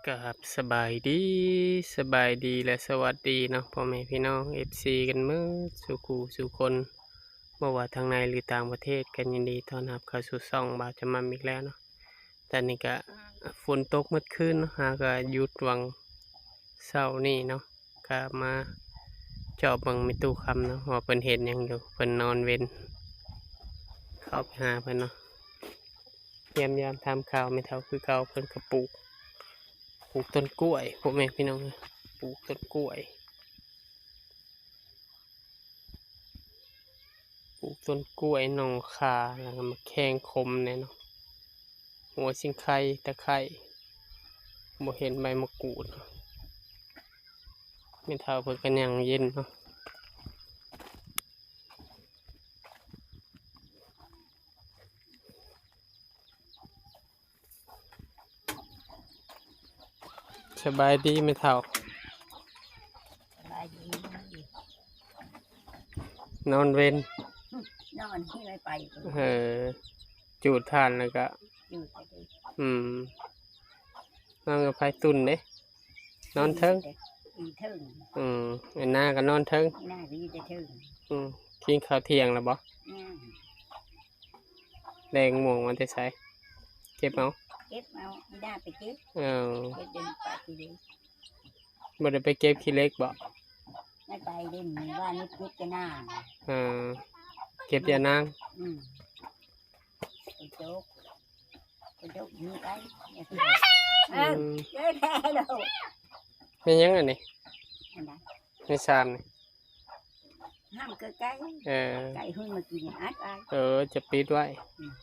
ກາບສະບາຍດີ, ສະບາຍດີ ແລະ ສະຫວັດດີເນາະ ພໍ່ແມ່ພີ່ນ້ອງ ເອັຟຊີ ກັນໝົດສູ່ຄູ່ສູ່ຄົນ, ບໍ່ວ່າທາງໃນ ຫຼື ຕ່າງປະເທດ ກໍຍິນດີຕ້ອນຮັບເຂົ້າສູ່ຊ່ອງບ່າວຈຳໝ່ຳອີກແລ້ວເນາະ. ຕອນນີ້ກະຝົນຕົກໝົດຄືນເນາະ, ຫາກະຢຸດຫວ່າງເຊົ້ານີ້ເນາະ, ກະມາເຈາະເບິ່ງແມ່ຕູ້ຄຳເນາະ ວ່າເພິ່ນເຮັດຫຍັງຢູ່, ເພິ່ນນອນເວັນ. ເຂົ້າໄປຫາເພິ່ນເນາະ, ຢ້ຽມຢາມຖາມຂ່າວແມ່ເຖົ້າຄືເກົ່າ. ເພິ່ນກະປູກ ປູກຕົ້ນກ້ວຍ ພໍ່ແມ່ພີ່ນ້ອງ, ປູກຕົ້ນກ້ວຍ ປູກຕົ້ນກ້ວຍ ໜໍ່ຂ່າ ແລ້ວກໍໝາກແຄງຂົມແດ່ເນາະ, ຫົວຊິງໄຄ, ຕະໄຄ, ບໍ່ເຫັນໃບມະກູດ. ແມ່ເຖົ້າເພິ່ນກໍນັ່ງເຢັນເນາະ. ສະບາຍດີແມ່ເຖົ້າ. ສະບາຍດີ. ນອນເວັນ. ນອນທີ່ໄປ. ເອີ ຈູດຖ່ານແລ້ວກະ ຈູດໄປເລີຍ. ອືມ ນອນກັບໄຟຕຸ່ນເດ້. ນອນເທິງ. ຢູ່ເທິງ. ອືມ ໄອ້ນາກໍນອນເທິງ. ນາກໍຢູ່ແຕ່ເທິງ. ອືມ ກິນເຂົ້າທ່ຽງແລ້ວບໍ່? ຍັງ. ແລງມ່ວງມາແຕ່ໃສ? ເກັບເອົາ. ເກັບເອົາ. ອີ່ດາໄປເກັບ. ເອີ ເກັບເດີນໄປທີ່ເດີ. ບໍ່ໄດ້ໄປເກັບຂີ້ເຫຼັກບໍ່? ໄດ້ໄປເດ້ ມື້ວານນີ້ເກັບແຕ່ນາງ. ເອີ ເກັບແຕ່ນາງ. ອືມ ໄປໂຈກ ໄປໂຈກນີ້ໄປ. ອືມ ເອີ ເດີແທ້ໂລດ. ແມ່ນຫຍັງອັນນີ້? ອັນໃດ? ໃນຊານນີ້. ຫ້າມໃກ້ໆ. ເອີ ໄກ່ຫຸ່ນມາກິນອັດໄວ້. ເອີ ຈະປິດໄວ້. ອືມ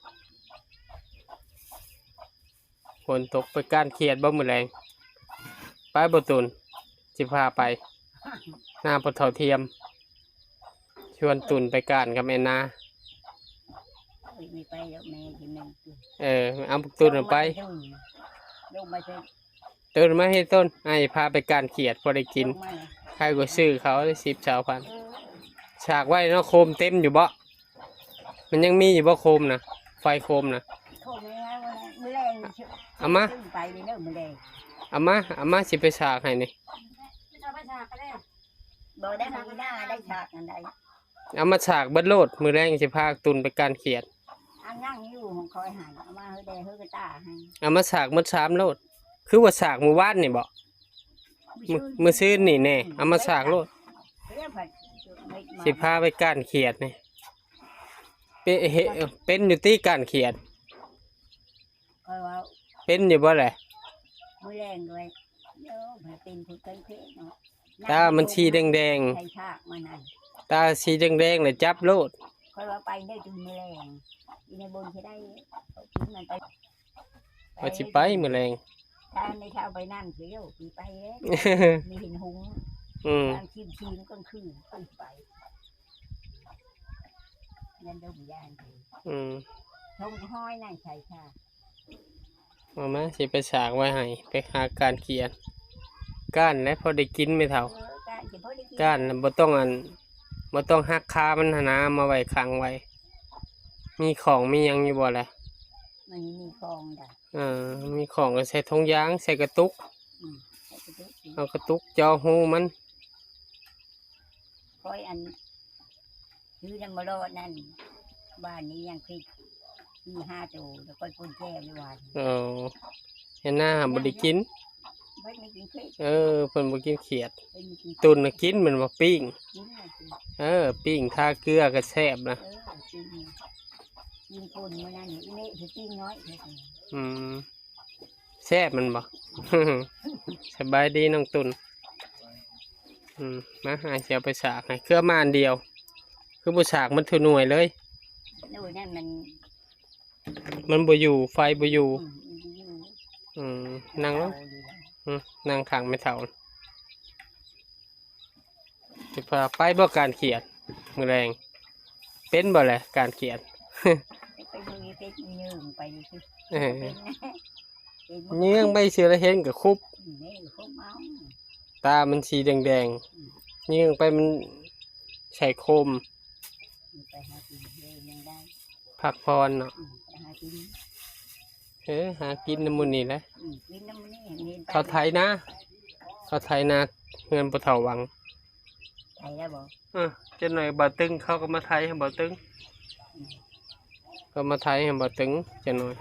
ຝົນຕົກ ໄປກ້ານຂຽດບໍ່ມື້ແລງ? ໄປບໍ່ຕຸ່ນ? ຊິພາໄປ ນາພໍ່ເຖົ້າທຽມ ຊວນຕຸ່ນໄປກ້ານກັບແອນນາ. ໂອ້ຍ ບໍ່ໄປດອກແມ່ ຊິແມ່ນຕຸ່ນ. ເອີ ເອົາບັກຕຸ່ນອອກໄປ. ລົງມາເທິງ ລົງມາເທິງ. ຕື່ນມາເຮັດຕົ້ນ ອ້າຍພາໄປກ້ານຂຽດ ພໍໄດ້ກິນ. ໃຄກວ່າຊື້ເຂົາສິບຊາວພັນ. ສາກໄວ້ເນາະ. ໂຄມເຕັມຢູ່ບໍ່? ມັນຍັງມີຢູ່ບໍ່ໂຄມນະ? ໄຟໂຄມນະ? ໂຄມຍັງໄງ ມື້ແລງ ເອົາມາ ໄປເດີມື້ແລງ. ເອົາມາ ເອົາມາ ຊິໄປສາກໃຫ້ນີ້. ບໍ່ໄດ້ ໄດ້ສາກອັນໃດ. ເອົາມາສາກເບິດໂລດ ມື້ແລງຊິພາຕຸ່ນໄປກ້ານຂຽດ. ອັນນັ້ນຢູ່ຂອງຂ້ອຍຫັ້ນ ເອົາມາເຮີແດ່ເຮີກະຕ່າຫັ້ນ. ເອົາມາສາກໝົດຊາມໂລດ. ຄືວ່າສາກມື້ວານນີ້ບໍ? ມື້ ມື້ຊືນນີ້ແນ່. ອືມ ເອົາມາສາກໂລດ. ຊິພາໄປກ້ານຂຽດນີ້. ເປັນ ເຮັດ ເປັນຢູ່ຕິກ້ານຂຽດ? ຂ້ອຍວ່າ ເປັນຢູ່ບໍ່ແຫຼະ? ມື້ແລງດ້ວຍ ໂອ້ ມັນເປັນຜູ້ເຄີຍເພເນາະ. ຕາມັນສີແດງໆ ໃສ່ຊາກມັນນັ້ນ ຕາສີແດງໆ ແລ້ວຈັບໂລດ. ຂ້ອຍວ່າໄປເດີ ຕື່ນມື້ແລງ ອີ່ໃນບົນຊິໄດ້ເອົາກິນມັນໄປ. ວ່າຊິໄປມື້ແລງ ຖ້າໃນເຊົ້າໄປນຳຊິໂຍ ຊິໄປແລ້ວ ມີເຫັນຫຸງ. ອືມ ຕາມຊີມໆ ກາງຄືນໄປ ຍັນດົມຍານ. ອືມ ທົ່ງຫ້ອຍນັ້ນໃສ່ຊາກ. ເອົາມາ ຊິໄປສາກໄວ້ໃຫ້ ໄປຫາກ້ານຂຽດ. ກ້ານແຫຼະພໍໄດ້ກິນແມ່ເຖົ້າ. ເອີ ກ້ານຊິພໍໄດ້ກິນ ກ້ານນະ ບໍ່ຕ້ອງອັນ ບໍ່ຕ້ອງຫັກຄາມັນຫັ້ນນາ ມາໄວ້ຂັງໄວ້. ມີຂອງມີຫຍັງຢູ່ບໍ່ລະ? ມັນມີຂອງດາ. ເອີ ມີຂອງກໍໃສ່ຖົງຢາງ ໃສ່ກະຕຸກ. ອືມ ໃສ່ກະຕຸກ. ເອົາກະຕຸກເຈາະຮູມັນ. ຂ້ອຍອັນ ຢູ່ນຳມະລໍນັ້ນ ບ້ານນີ້ຍັງຄິດ ສີ່ຫ້າໂຕ ແລ້ວຂ້ອຍປຸ້ນແຈ່ວຢູ່ຫວານ. ເອີ ເຫັນໜ້າບໍ່ໄດ້ກິນ ບໍ່ໄດ້ກິນຂຽດ. ເອີ ເພິ່ນບໍ່ກິນຂຽດ. ເພິ່ນບໍ່ກິນຂຽດ. ຕຸ່ນນະກິນແມ່ນບໍ່? ປີ້ງ ກິນນະກິນ. ເອີ ປີ້ງທາເກືອກໍແຊບນະ. ເອີ ປີ້ງ ປີ້ງຄົນມື້ນັ້ນ ອີເມະຊິປີ້ງນ້ອຍ. ອືມ ແຊບແມ່ນບໍ່? ສະບາຍດີນ້ອງຕຸ່ນ. ອືມ ມາ ອ້າຍຊິເອົາໄປສາກໃຫ້. ຄືເອົາມາອັນດຽວ ຄືບໍ່ສາກມັນທຸໜ່ວຍເລີຍ? ໜ່ວຍນັ້ນມັນ ມັນບໍ່ຢູ່ ໄຟບໍ່ຢູ່. ອືມ ມັນບໍ່ຢູ່. ອືມ ນັ່ງລົງ. ອືມ ນັ່ງຂ້າງແມ່ເຖົ້າ. ຊິພາໄປບໍ່ກ້ານຂຽດມື້ແລງ? ເປັນບໍ່ແຫຼະກ້ານຂຽດ? ໄປເບິ່ງເຟສ ຍື່ງໄປຊື່ໆ. ເອີ ເປັນ ຍື່ງໄປຊື່ລະເຫັນກໍຄຸບ. ອືມ ເຫັນກໍຄຸບເອົາ. ຕາມັນສີແດງໆ. ອືມ ຍື່ງໄປມັນໃສ່ໂຄມ. ໄປຫາກິນເລີຍຍັງໄດ້ ພັກຜ່ອນເນາະ. ອືມ ໄປຫາກິນ. ເອີ ຫາກິນນຳໝູ່ນີ້ແຫຼະ ອືມ ກິນນຳໝູ່ນີ້ ເຂົາໄຖນາ ເຂົາໄຖນາເຮືອນພໍ່ເຖົ້າຫວັງ ໄຖແລ້ວບໍ່? ເອີ ຈັກໜ້ອຍບ່າວຕຶງເຂົາກໍມາໄຖໃຫ້ບ່າວຕຶງ ອືມ ກໍມາໄຖໃຫ້ບ່າວຕຶງຈັກໜ້ອຍ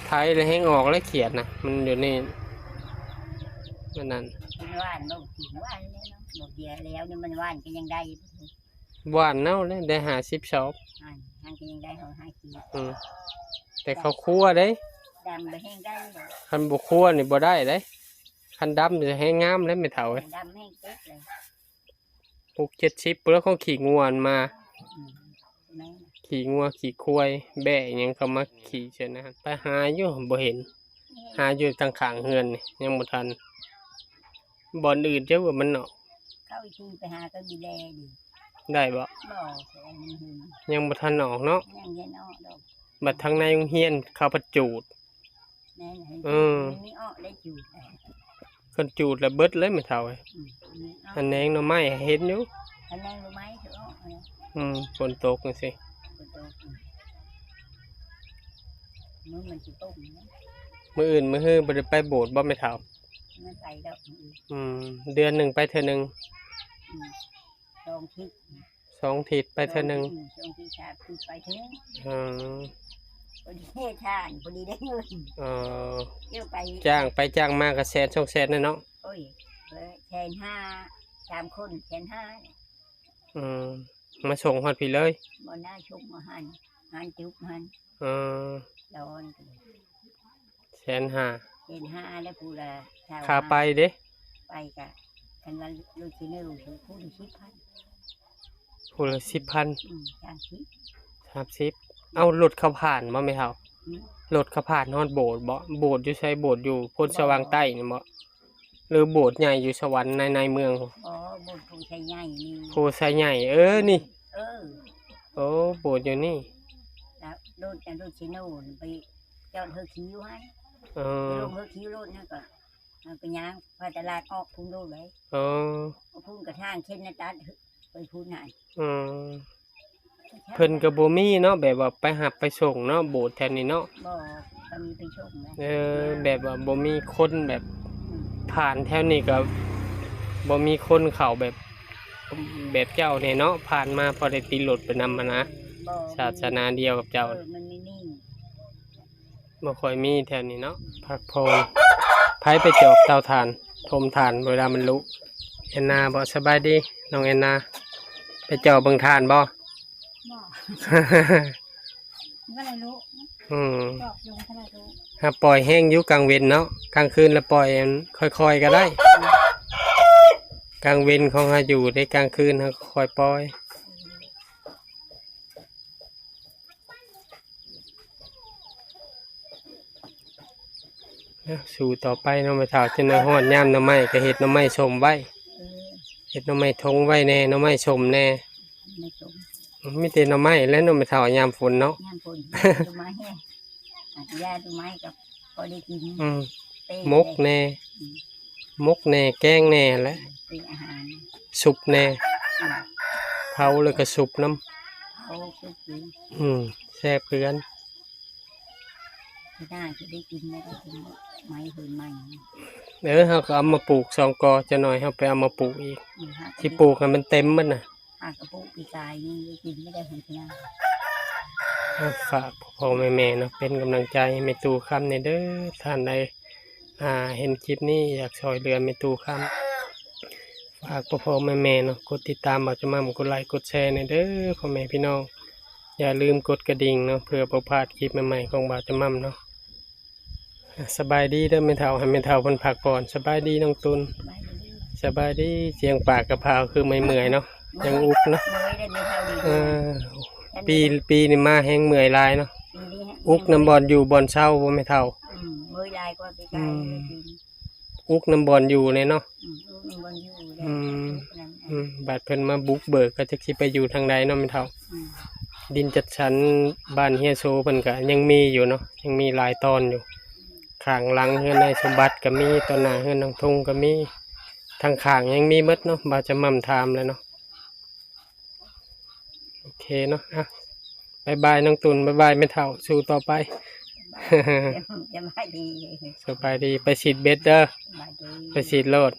ໄຖແລ້ວແຮງອອກແລ້ວຂຽດນະ ມັນຢູ່ໃນນັ້ນ ມັນຫວ່ານບໍ່? ຫວ່ານແລ້ວເນາະ ບໍ່ເດຍແລ້ວນີ້ມັນຫວ່ານກໍຍັງໄດ້ ຫວ່ານເອົາແຫຼະ ໄດ້ຫ້າສິບສອບ ຫວ່ານ ຫວ່ານກໍຍັງໄດ້ເຮົາຫ້າສິບ ອືມ ແຕ່ເຂົາຄົວເດ້ ດຳບໍ່ແຮງໄດ້ ຄັນບໍ່ຄົວນີ້ບໍ່ໄດ້ເດ້ ຄັນດຳນີ້ແຮງງາມເດ້ແມ່ເຖົ້າເອີຍ ດຳແຮງເຈັບເລີຍ ຫົກເຈັດສິບພຸ້ນແລ້ວ ຂອງຂີ້ງົວມັນມາ ອືມ ແມ່ນ ຂີ້ງົວຂີ້ຄວາຍ ແບ້ອີ່ຫຍັງເຂົາມາ ອືມ ຂີ້ໃສ່ນະ ໄປຫາຢູ່ບໍ່ເຫັນ ເຫັນ ຫາຢູ່ທາງຂ້າງເຮືອນນີ້ຍັງບໍ່ທັນ ບ່ອນອື່ນຈັກວ່າມັນອອກ ເຂົາຂີ່ໄປຫາກໍມີແລຢູ່ ໄດ້ບໍ່? ບໍ່ ແຕ່ມັນຫຶງ ຍັງບໍ່ທັນອອກເນາະ ຍັງເຫັນອອກດອກ ບັດທາງໃນໂຮງຮຽນເຂົາພັດຈູດ ແມ່ນ ເອີ ມັນມີອອກໄດ້ຈູດ ຄັນຈູດແລ້ວເບິດເລີຍແມ່ເຖົ້າເອີຍ ອືມ ອັນແໜງໜໍ່ໄມ້ເຫັນຢູ່ ອັນແໜງໜໍ່ໄມ້ຄືອອກ ອືມ ຝົນຕົກຈັ່ງຊີ້ ຝົນຕົກ ອືມ ມື້ມັນຊິຕົກ ມື້ອື່ນມື້ຮືບໍ່ໄດ້ໄປໂບດບໍ່ແມ່ເຖົ້າ? ບໍ່ໄປດອກ ອືມ ເດືອນໜຶ່ງໄປເທື່ອໜຶ່ງ ອືມ ສອງທິດ ສອງທິດໄປເທື່ອໜຶ່ງ ສອງທິດ ສາມທິດໄປເທື່ອໜຶ່ງ ອືມ ພໍດີເຮັດທານ ພໍດີໄດ້ເງິນ ເອີ ຈ້າງໄປຈ້າງມາກໍແສນສອງແສນແຫຼະເນາະ ໂອ້ຍ ແສນຫ້າ ສາມຄົນແສນຫ້າ ອືມ ມາສົ່ງຮອດພີ້ເລີຍ ບໍ່ນາສົ່ງມາຫັ້ນ ຮ້ານຈຸບຫັ້ນ ເອີ ດອນ ແສນຫ້າ ແສນຫ້າແລ້ວ ຜູ້ລະຊາວ ຄ່າໄປເດ້ ໄປກະ ຄັນວ່າລົດຊິເນີ ຜູ້ລະສິບພັນ ຜູ້ລະສິບພັນ ອືມ ສາມສິບ ສາມສິບ ເອົ້າ ລົດເຂົາຜ່ານບໍ່ແມ່ເຖົ້າ? ອືມ ລົດເຂົາຜ່ານຮອດໂບດບໍ່? ໂບດຢູ່ໃສ? ໂບດຢູ່ໂພນສະຫວ່າງໃຕ້ນີ້ບໍ່? ຫຼືໂບດໃຫຍ່ຢູ່ສະຫວັນໃນ ໃນເມືອງ? ອໍ ໂບດໂພໄຊໃຫຍ່ນີ້ ໂພໄຊໃຫຍ່ ເອີ ນີ້ ເອີ ໂອ້ ໂບດຢູ່ນີ້ ແລ້ວລົດ ລົດຊິໂນໄປຈອດເຮືອຄີຢູ່ຫັ້ນ ເອີ ລົງເຮືອຄີລົດນັ້ນກໍ ເຮົາກໍຍ່າງໄປຕະຫຼາດອອກພຸ້ນໂລດເລີຍ ເອີ ພຸ້ນກະທາງເຂດນະຕັດ ໄປພຸ້ນຫັ້ນ ອືມ ເພິ່ນກໍບໍ່ມີເນາະ ແບບວ່າໄປຮັບໄປສົ່ງເນາະ ໂບດແຖວນີ້ເນາະ ບໍ່ ບໍ່ມີໄປສົ່ງນະ ເອີ ແບບວ່າບໍ່ມີຄົນແບບ ອືມ ຜ່ານແຖວນີ້ກໍບໍ່ມີຄົນເຂົ້າແບບ ແບບເຈົ້ານີ້ເນາະ ຜ່ານມາພໍໄດ້ຕິດລົດໄປນຳຫັ້ນນະ ບໍ່ ສາສະໜາດຽວກັບເຈົ້າ ເອີ ມັນມີ ບໍ່ຄ່ອຍມີແຖວນີ້ເນາະ ພັກຜ່ອນ ໃຜໄປຈອກເຕົາຖ່ານ ຖົມຖ່ານເວລາມັນລຸ ແອນນາບໍ? ສະບາຍດີ ນ້ອງແອນນາ ໄປຈອກເບິ່ງຖ່ານບໍ? ບໍ່ ບໍ່ໄດ້ລຸ ອືມ ຈອກຢູ່ ບໍ່ໄດ້ລຸ ຫາປ່ອຍແຮງຢູ່ກາງເວັນເນາະ ກາງຄືນລະປ່ອຍ ອັນ ຄ່ອຍໆກໍໄດ້ ກາງເວັນຂອງເຮົາຢູ່ເດ້ ກາງຄືນເຮົາກໍຄ່ອຍປ່ອຍ. ເນາະ ສູ້ຕໍ່ໄປເນາະແມ່ເຖົ້າ ຈົນຮອດຍາມໜໍ່ໄມ້ກໍເຮັດໜໍ່ໄມ້ສົ້ມໄວ້ ເອີ ເຮັດໜໍ່ໄມ້ຖົງໄວ້ແດ່ ໜໍ່ໄມ້ສົ້ມແດ່ ໜໍ່ໄມ້ສົ້ມ ມີແຕ່ໜໍ່ໄມ້ແຫຼະເນາະແມ່ເຖົ້າ ຍາມຝົນເນາະ ຍາມຝົນ ໜໍ່ໄມ້ ອາດຈະຢາໜໍ່ໄມ້ກໍພໍໄດ້ກິນ ອືມ ເປັນໝົກແດ່ ອືມ ໝົກແດ່ ແກງແດ່ແຫຼະ ເປັນອາຫານ ຊຸບແດ່ ອືມ ເຜົາແລ້ວກໍຊຸບນຳ ເຜົາຊຸບກິນ ອືມ ແຊບຄືກັນ ປີໜ້າຊິໄດ້ກິນແລ້ວກໍກິນໄມ້ເຮືອນໃໝ່ ເອີ ເຮົາກໍເອົາມາປູກສອງກໍ ຈັກໜ້ອຍເຮົາໄປເອົາມາປູກອີກ ອືມ ຊິປູກໃຫ້ມັນເຕັມໝົດນະ ຫາກະປຸກປີກາຍນີ້ກິນບໍ່ໄດ້ຫົນເທື່ອ ເອົາ ຝາກພໍ່ໆແມ່ໆເນາະ ເປັນກຳລັງໃຈໃຫ້ແມ່ຕູ້ຄຳແດ່ເດີ ທ່ານໃດ ອ່າ ເຫັນຄລິບນີ້ຢາກຊ່ອຍເຫຼືອແມ່ຕູ້ຄຳ ຝາກພໍ່ໆແມ່ໆເນາະ ກົດຕິດຕາມບ່າວຈະໝ່ຳ ກົດໄລກົດແຊແດ່ເດີພໍ່ແມ່ພີ່ນ້ອງ ຢ່າລືມກົດກະດິ່ງເນາະ ເພື່ອບໍ່ພາດຄລິບໃໝ່ໆຂອງບ່າວຈະໝ່ຳເນາະ. ສະບາຍດີເດີແມ່ເຖົ້າ ໃຫ້ແມ່ເຖົ້າເພິ່ນພັກຜ່ອນ ສະບາຍດີນ້ອງຕຸນ ສະບາຍດີ ສຽງປາກກະພາວຄືເມື່ອຍໆເນາະ ຍັງອຸກເນາະ ເອີ ປີ ປີນີ້ມາແຮງເມື່ອຍຫຼາຍເນາະ ອຸກນຳບ່ອນຢູ່ບ່ອນເຊົາບໍ່ແມ່ເຖົ້າ ອືມ ເມື່ອຍຫຼາຍກວ່າປີກາຍ ອືມ ອຸກນຳບ່ອນຢູ່ແດ່ເນາະ ອືມ ອຸກນຳບ່ອນຢູ່ແດ່ ອືມ ອືມ ບາດເພິ່ນມາບຸກເບີກກໍຈັກຊິໄປຢູ່ທາງໃດເນາະແມ່ເຖົ້າ ອືມ ດິນຈັດສັນບ້ານເຮຍໂຊເພິ່ນກໍຍັງມີຢູ່ເນາະ ຍັງມີຫຼາຍຕອນຢູ່ ຂ້າງຫຼັງເຮືອນນາຍສົມບັດກໍມີ ຕໍ່ໜ້າເຮືອນນາງທຸງກໍມີ ທາງຂ້າງຍັງມີໝົດເນາະ ບ່າວຈະໝ່ຳຖາມແລ້ວເນາະ ໂອເຄເນາະ ອ່ະ ບາຍບາຍນ້ອງຕຸນ ບາຍບາຍແມ່ເຖົ້າ ສູ້ຕໍ່ໄປ ສະບາຍດີ ສະບາຍດີ ໄປສີດເບັດເດີ ສະບາຍດີ ໄປສີດໂລດ.